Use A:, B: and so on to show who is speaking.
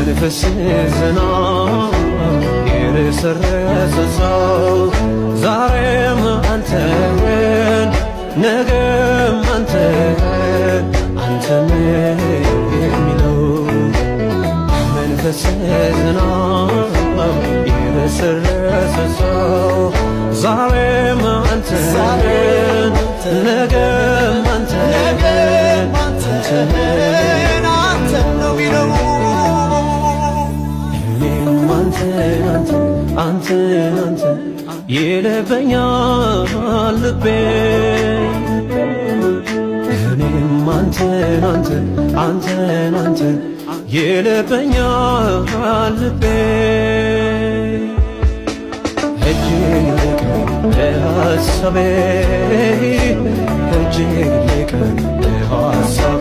A: በመንፈስ ዝናብ የረሰረሰ ሰው ዛሬም አንተን ነገም አንተን አንተን የሚለው መንፈስ ዝናብ የረሰረሰ ሰው ዛሬም አንተን ነገም አንተን አንተን
B: አንተን ነው ሚለው።
A: እኔም አንተን አንተን አንተን አንተን ይልበኛል ልቤ፣ እኔም አንተን አንተን አንተን አንተን ይልበኛል ልቤ። እጅግ ልቅ ሀሳቤ፣ እጅግ ልቅ ሀሳቤ።